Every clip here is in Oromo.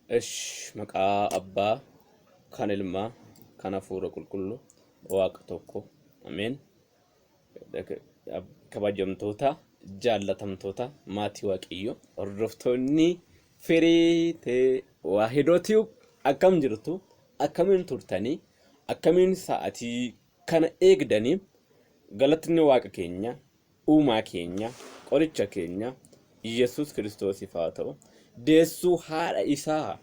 Esh maqaa Abbaa kan Ilmaa kan Hafuura Qulqulluu Waaqa tokko. Ameen. Kabajamtoota, jaallatamtoota maatii Waaqayyoo, hordoftoonni Firii Tewaahidoo Tube, akkam jirtu? Akkamiin turtanii? Akkamiin sa'atii kana eegdanii? Galatni Waaqa keenya, uumaa keenya, qoricha keenya Yesuus Kiristoosiif haa ta'u. Deessuu haadha isaa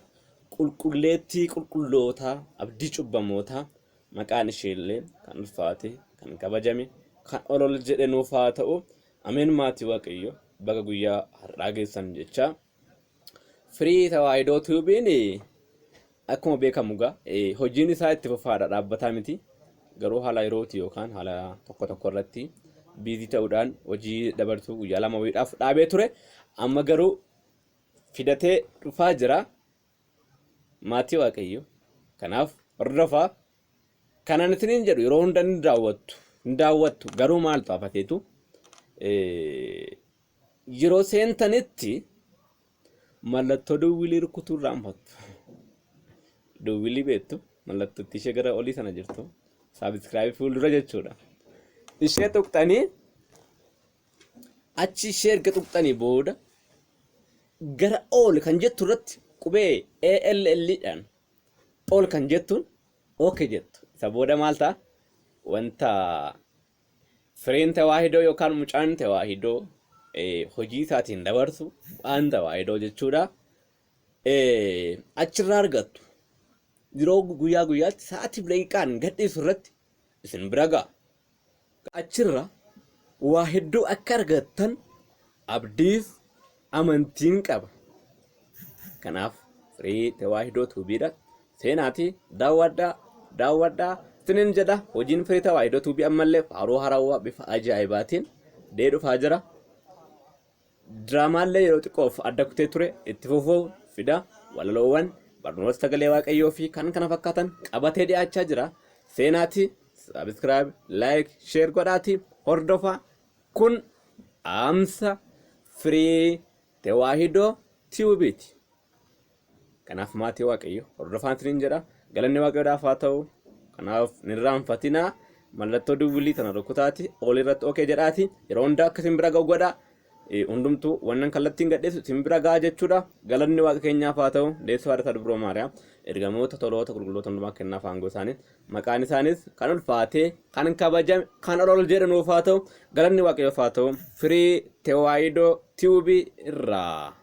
qulqulleettii qulqullootaa, abdii cubbamootaa, maqaan isheellee kan ulfaate, kan kabajame, kan ol ol jedhe nuuf haa ta'u. Ameen. Maatii Waaqayyo, baga guyyaa har'aa geessan jecha. Firii Tawaahidoo Tuubiin akkuma beekamu gaa hojiin isaa itti fufaadha, dhaabbataa miti. Garuu haala yerooti yookaan haala tokko tokko irratti biizii ta'uudhaan hojii dabarsuu guyyaa 2 wayiidhaaf dhaabee ture. Amma garuu fidatee dhufaa jira. Maatii Waaqayyo, kanaaf hordofaa. Kanan isiniin jedhu, yeroo hunda ni daawwattu. Hin daawwattu garuu maaltu hafateetu yeroo seentanitti mallattoo duwwilii rukutuu irraanfattu. Duwwilii beektu, mallattootti ishee gara olii sana jirtu, subscribe fuuldura jechuudha. Ishee tuqxanii, achi ishee erga tuqxanii booda gara all kan jettu irratti qubee ALL dhaan all kan jettuun OK jettu. Isa booda maal ta'a? Wanta Fireen Tewaahidoo yookaan mucaan Tewaahidoo hojii isaatiin dabarsu, waan Tewaahidoo jechuudha. Achirraa argattu. Yeroo guyyaa guyyaatti sa'aatii daqiiqaan gadhiisu irratti isin bira ga'a. Achirra waa hedduu akka argattan abdiif amantiin qaba. Kanaaf Firii Tewaahidoo Tuubiidha. Seenaatii daawwadhaa, daawwadhaa isiniin jedha. Hojiin Firii Tewaahidoo Tuubii ammallee faaruu harawaa bifa ajaa'ibaatiin dee dhufaa jira. Diraamaallee yeroo xiqqoof adda kutee ture itti fufuu fida. Walaloowwan, barnoota sagalee Waaqayyoo fi kan kana fakkaatan qabatee dhiyaachaa jira. Seenaatii subscribe, like, share godhaatii hordofaa. Kun dhaamsa Firii Tewaahidoo Tiyuubiiti. Kanaaf maatii Waaqayyo, hordofaan isiniin jedha. Galanni Waaqayyoodhaaf haa ta'u. Kanaaf hin irraanfatinaa. Mallattoo duwwilii tana rukutaati. All irratti okay jedhaati. Yeroo hundaa akka isin bira ga'u godha. Hundumtuu wannan kallattiin gadheessu isin bira ga'a jechuudha. Galanni Waaqa keenyaaf haa ta'u. Deessuu haadha isaa Dubroo Maariyaam, ergamoota, toloota, qulqulloota hundumaa kennaaf aangoo isaanii. Maqaan isaanis kan ulfaatee, kan kabajame, kan ol ol jedhe nuuf haa ta'u. Galanni Waaqayyoof haa ta'u. Firii Tewaayidoo Tiyuubii irraa.